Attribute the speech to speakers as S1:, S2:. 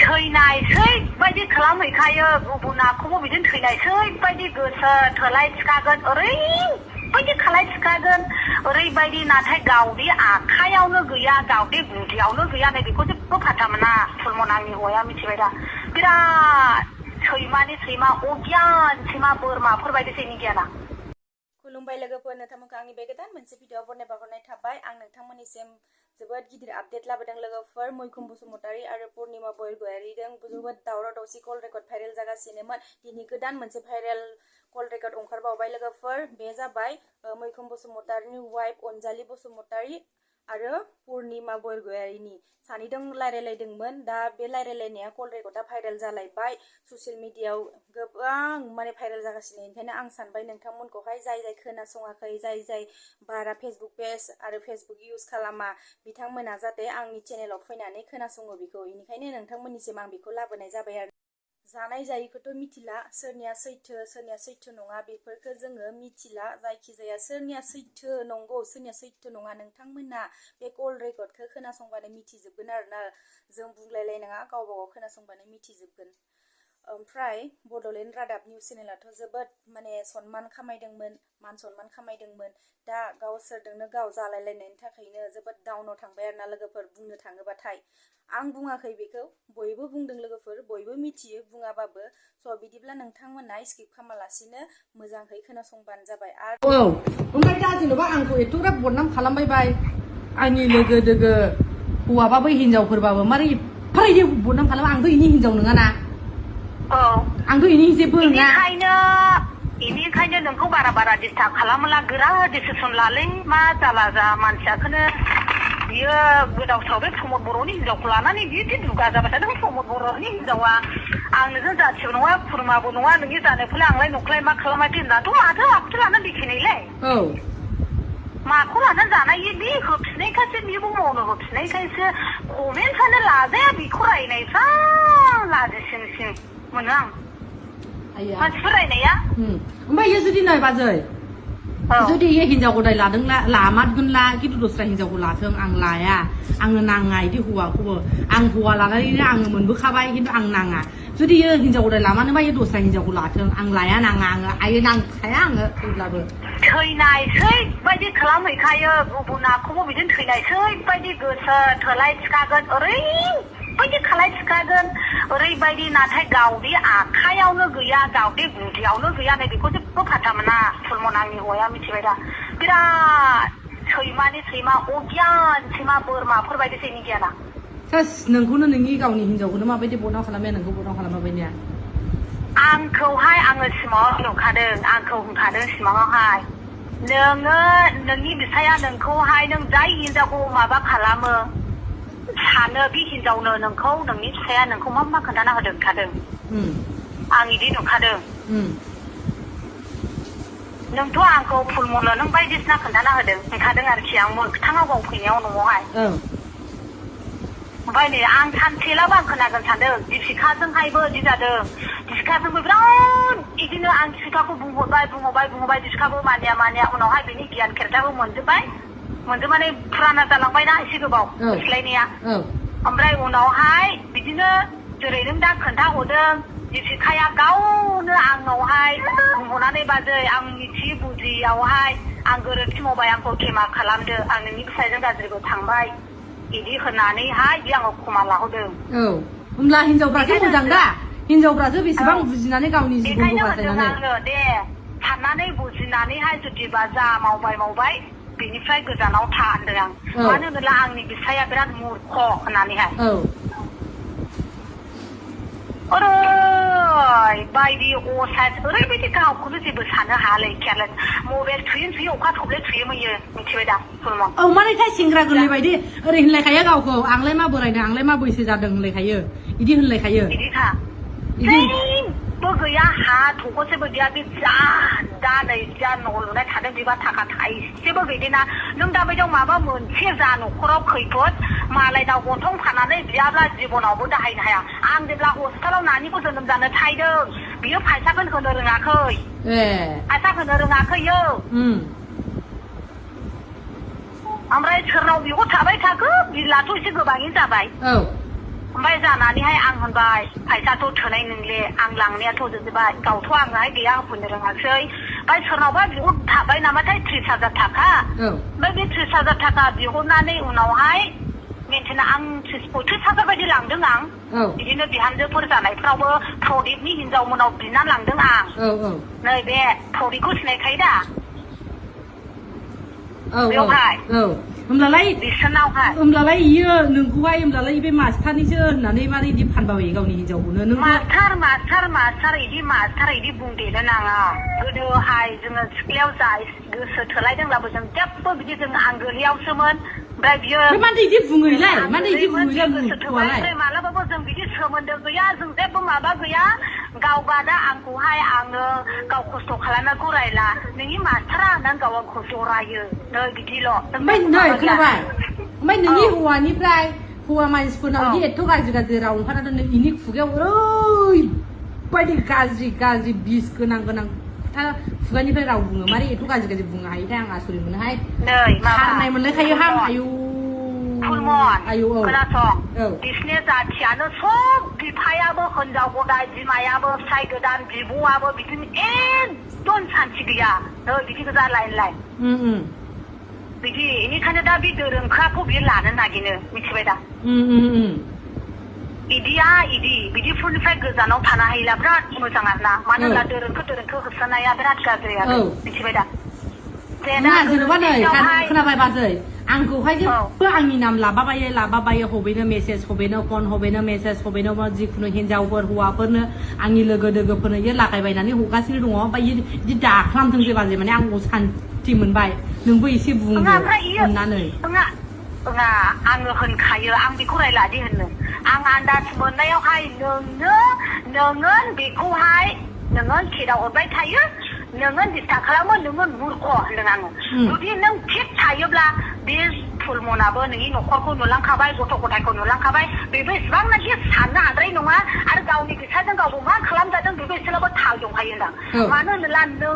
S1: थैनायसै बायदि खालामहैखायो गुबुनाखौबो बिदिनो थैनायसै बायदि गोसो थोलाय थिखागोन ओरैबायदि खालाय थिखागोन ओरैबायदि नाथाय गावदि आखायावनो गैया गावदि गुदियावनो गैया नै बेखौ जेबो फाथा मोना फुलमन आंनि हौवाया मिथिबाय दा बिराद सैमानि सैमा अगियान सैमा बोरमाफोर बायदि सैनि गियाना
S2: खुलुमबाय लोगोफोर नोंथांमोनखौ आंनि बे गोदान मोनसे भिडिअ बरायना हरनाय थाबाय आं नोंथांमोननिसिम जोबोद गिदिर आपडेट लाबोदों लोगोफोर मैखुन बसुमतारी आरो पुर्णिमा बरगयारीजों जोबोद दावराव दावसि कल रेकर्ड भाइरेल जागासिनोमोन दिनै गोदान मोनसे भाइरेल कल रेकर्ड ओंखारबावबाय लोगोफोर बे जाबाय मैखुन बसुमतारीनि वाइफ अनजालि बसुमतारी आरो पुर्णिमा बरगयारीनि सानैजों रायलायलायदोंमोन दा बे रायलायलायनाया कल रेकर्डआ भाइरेल जालायबाय ससियेल मिडियायाव गोबां माने भाइरेल जागासिनो ओंखायनो आं सानबाय नोंथांमोनखौहाय जाय खोनासङाखै जाय बारा फेसबुक पेज आरो फेसबुक इउज खालामा बिथांमोना जाहाथे आंनि चेनेलाव फैनानै खोनासङो बेखौ बेनिखायनो नोंथांमोननिसिम आं बेखौ लाबोनाय जाबाय आरो जानाय जायैखौथ' मिथिला सोरनिया सैथो नङा बेफोरखौ जोङो मिथिला जायखिजाया सोरनिया सैथो नंगौ सोरनिया सैथो नङा नोंथांमोना बे कल रेकर्डखौ खोनासंबानो मिथिजोबगोन आरोना जों बुंलायलायनाङा गावबा गाव खोनासंबानो मिथिजोबगोन ओमफ्राय बड'लेण्ड रादाब निउस चेनेलाथ' जोबोद माने सनमान खामायदोंमोन मान सनमान खामायदोंमोन दा गावसोरजोंनो गाव जालायलायनायनि थाखायनो जोबोद डाउनाव थांबाय आरोना लोगोफोर बुंनो थाङोबाथाय आं बुङाखै बेखौ बयबो बुंदों लोगोफोर बयबो मिथियो बुङाबाबो स' बिदिब्ला नोंथांमोना स्किप खालामालासिनो मोजाङै खोनासंबानो जाबाय आरो
S3: ओमफ्राय दा जेनेबा आंखौ एथ'ग्राब बदनाम खालामबाय आंनि लोगो दोगो हौवाबाबो हिनजावफोरबाबो मारै एफारायदि बदनाम खालामो आंबो इनि हिनजाव नङाना आंबो इनि जेबो नङा
S1: बेनिखायनो नोंखौ बारा डिस्टार्ब खालामोला गोरा डिसिसन लालै मा जाला जा मानसियाखौनो बियो गोदाव बे प्रमद बर'नि हिनजावखौ लानानै बिदि दुगा जाबाय थादों प्रमद बर'नि हिनजावा आं नोंजों जाथिबो नङा खुरमाबो नङा नोंनि जानायफोरलाय आंलाय नख्लाय मा खालामाखै होननाथ' माथो आखुथो लानानै देखायनायलाय माखौ लानानै जानाय बे होफिननायखायसो बेबो मावनो होफिननायखायसो कमेन्टआनो लाजाया बेखौ रायनायफ्रा लाजिसिंसिं मोनो आं मानसिफोर रायनाया
S3: ओमफ्राय इयो जुदि नाय बाजै जुदि इयो हिनजाव गदाय लादोंला लामारगोनला खिन्थु दस्रा हिनजावखौ लाथों आं लाया आंनो नाङा इदि हौवाखौबो आं हौवा लानानैनो आङो मोनबोखाबाय खिन्थु आं नाङा जुदि इयो हिनजाव गदाय लामानोबा इयो दस्रा हिनजावखौ लाथों आं लाया नाङा आङो नांखाया आङो थैब्लाबो
S1: थैनायसै बायदि खालामहैखायो गुबुनाखौबो बिदिनो थैनायसै बायदि गोसो थोलाय थिखागोन ओरैबायदि खालाय थिखागोन ओरैबायदि नाथाय गावदि आखायावनो गैया गावदि गुदियावनो गैया नै बेखौ जेबो फाथा मोना फुलमन आंनि हौवाया मिथिबाय दा बिराद सैमानि सैमा अगियान सैमा बोरमाफोर बायदि सैनि गियाना
S3: सास नोंखौनो नोंनि गावनि हिनजावखौनो माबायदि बदनाम खालामनाया नोंखौ बदनाम खालामाबायनिया
S1: आंखौहाय आङो सिमाङाव नुखादों आंखौ होनखादों सिमाङावहाय नोङो नोंनि बिफाया नोंखौहाय नों जाय हिनजावखौ माबा खालामो सानो बे हिनजावनो नोंखौ नोंनि फिसाया नोंखौ मा खोन्थाना होदों होनखादों आं इदि नुखादों नोंथ' आंखौ फुलमननो नों बायदिसिना खोन्थाना होनखादों आरोखि आं मोगथाङाव गाव फैनायाव न'आवहाय ओमफ्राय नै आं सानसेलाबो आं खोनागोन सानदों दिपिकाजोंहायबो इदि जादों दिपिकाजोंबो बिराद बिदिनो आं दिपिकाखौ बुंहरबाय दिपिकाबो मानिया उनावहाय बिनि गियान खेरथाबो मोनजोबनानै फुराना जालांबायना एसे गोबाव मिथिलायनाया ओमफ्राय उनावहाय बिदिनो जेरै नों दा खोन्थाहरदों दिपिकाया गावनो आंनावहाय बुंहरनानै बाजै आं मिथि बुजियावहाय आं गोरोन्थि मावबाय आंखौ खेमा खालामदो आं नोंनि फिसायजों गाज्रिबो थांबाय बिदि होननानैहाय बे आंखौ खमा लाहरदों
S3: होमब्ला हिनजावफ्रासो मोजां दा हिनजावफ्रासो बेसेबां बुजिनानै गावनि जिबनखौ बासायनानै
S1: दे साननानै बुजिनानैहाय जुदिबा जा मावबाय बेनिफ्राय गोजानाव था होनदों आं मानो होनोब्ला आंनि बिफाया बिराद मुर्ख होननानैहाय ओरैबायदि ओरैबायदि गावखौनो जेबो साननो हायालै केयारलेस मबाइल थुयो अखा थब्ले थुयोमोन मिथिबाय दा फुलमन
S3: मानोखाय सेंग्रा गोरलै बायदि ओरै होनलायखायो गावखौ आंलाय मा बोरायनो आंलाय मा बैसो जादों होनलायखायो बिदि होनलायखायो
S1: बिदिखा जेबो गैया हा थखसेबो गैया बे दा नै जा न' लुनाय थादों बेबा थाखा थाइसेबो गैदेना नों दाबायदियाव माबा मोनसे जा न'खराव खैफोद मालायनाव गन्थं फाननानै बियाब्ला जिबनावबो दाहायनो हाया आं जेब्ला हस्पिटालाव नानिखौ जोनोम जानो थायदों बियो फैसाखौनो होनो रोङाखै फैसा होनो रोङाखैयो ओमफ्राय सोरनाव बिखौ थाबाय थाखो बिलाथ' एसे गोबाङैनो जाबाय ओमफ्राय जानानैहाय आं होनबाय फैसाथ' थोनाय नोंले आं लांनायाथ' जोबबाय गावथ' आंहाय गैया होफैनो रोङासै ओमफ्राय सोरनावबा बिहर थाबाय नामाथाय 30,000 थाखा ओमफ्राय बे 30,000 थाखा बिहरनानै उनावहाय मेन्टेना आं 35,000 बायदि लांदों आं बिदिनो बिहामजोफोर जानायफ्रावबो प्रदीपनि हिनजावमोनाव बिना लांदों आं नैबे प्रदीपखौ सिनायखायो दा बेवहाय
S3: होमब्लालाय इयो नोंखौहाय होमब्लालाय बे मास्टारनिसो होननानै मारै इदि फानबाय गावनि हिनजावखौनो
S1: मास्टार इदि बुंदेरनो नाङा गोदोहाय जोङो सिख्लायाव जा गोसो थोलायदोंब्लाबो जों जेबो बिदि जों आंगोलियावसोमोन ओमफ्राय बियो
S3: मानो इदि बुङैलाय
S1: मालाबाबो जों बिदि सोमोन्दो गैया जों जेबो माबा गैया गावबा दा आंखौहाय आङो गाव खस्थ' खालामनायखौ रायला नोंनि मास्टारा नों गाव आंखौ जरायो नै बिदिल'
S3: ओमफ्राय नै खोनाबाय ओमफ्य नोंनि हौवानिफ्राय हौवा मानसिफोरनाव इदि एथ' गाज्रि राव ओंखारनानै इनि खुगायाव ओरैबायदि गाज्रि बिस गोनां खोथा खुगानिफ्राय राव बुङो मारै एथ' गाज्रि बुंनो हायोथाय आं आसरित मोनोहाय खारनाय मोनलायखायो हां आयौ
S1: खोनासं बिसिनि जाथियानो सब बिफायाबो हिनजाव गदाय बिमायाबो फिसाय गोदान बिब'आबो बिदिनो एकदम सान्थि गैया बिदि गोजा लाइन बिदि बेनिखायनो दा बे दोरोंखौ बियो लानो नागिरो मिथिबाय दा बिदिफोरनिफ्राय गोजानाव थानो हायोला बिराद मोजां आरोना मानो होनब्ला दोरोंखौ होसोनाया बिराद गाज्रि आरो मिथिबाय दा
S3: जेनेबा नै खोनाबाय बाजै आंखौहाय जेबो आंनि नाम लाबाबायो हबेनो मेसेज हबेनो फन हबेनो मेसेज हबेनो जिखुनु हिनजावफोर हौवाफोरनो आंनि लोगोफोरनो इयो लागायबायनानै हगासिनो दङ ओमफ्राय इदि दाख्लामथों जे बाजै माने आंखौ सान्थि मोनबाय नोंबो एसे बुंदो अननानै
S1: आङो होनखायो आं बेखौ रायलादि होनो आं आन्दाज मोननायावहाय नोङो बेखौहाय नोङो खेदाव हरबाय थायो नोङो दिस्टार्ब खालामो नोङो मुर्ख होनदों आङो जुदि नों फिट थायोब्ला बे फुलमनाबो नोंनि न'खरखौ नुलांखाबाय गथ' गथायखौ नुलांखाबाय बेबो इसेबांनाखि साननो हाद्राय नङा आरो गावनि फैसाजों गावबो मा खालामजादों बेबो एसेबाबो थाल दंखायो होनदां मानो होनोब्ला नों